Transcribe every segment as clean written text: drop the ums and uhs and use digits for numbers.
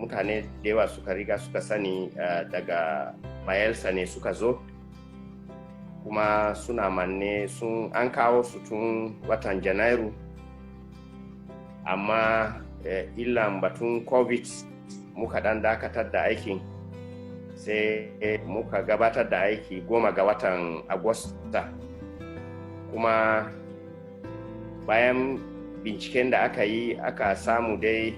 mutane da yawa suka riga suka sani, daga Bayelsa ne suka zo, kuma suna manne. Sun an kawo su tun watan Janairu, amma illan batun COVID muka dan dakatar da aikin, sai muka gabatar da aiki 10 ga watan Agusta. Kuma bayan binciken da aka yi, aka samu dai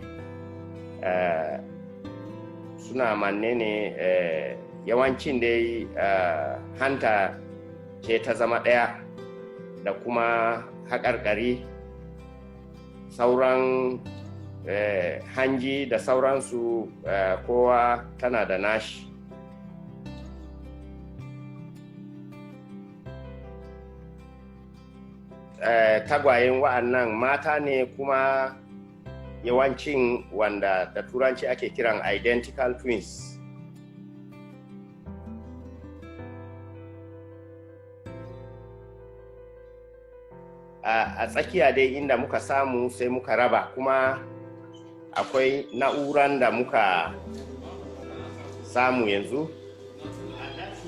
suna manne ne. Yawancin dai hanta ce ta zama ɗaya da kuma haƙarƙari, sauran hanji da sauransu, kowa tana da nashi. Tagwayen wa'annan mata ne, kuma yawancin wanda da Turanci ake kiran identical twins. A tsakiya dai inda muka samu, sai muka raba. Kuma akwai na'uran da muka samu yanzu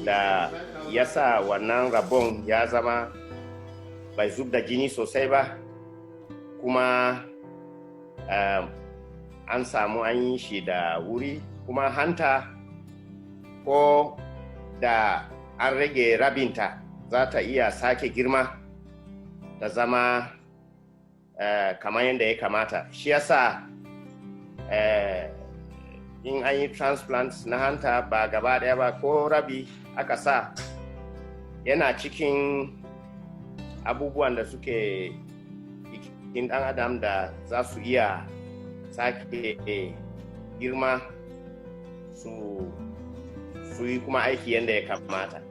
da ya sa wannan rabon ya zama bai zub da jini sosai ba, kuma an samu an yi shi da wuri. Kuma hanta, ko da an rage rabinta, za ta iya sake girma ta zama kamar yadda ya kamata. Shi yasa in an yi transplant na hanta, ba gaba daya ba, ko rabi aka sa, yana cikin abubuwan da suke jikin dan adam da za su iya sake girma su yi kuma aiki yadda ya kamata.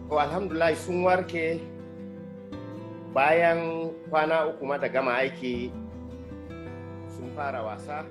To, alhamdulillah, sun warke. Bayan kwana 3 ma da gama aiki, sun fara wasa.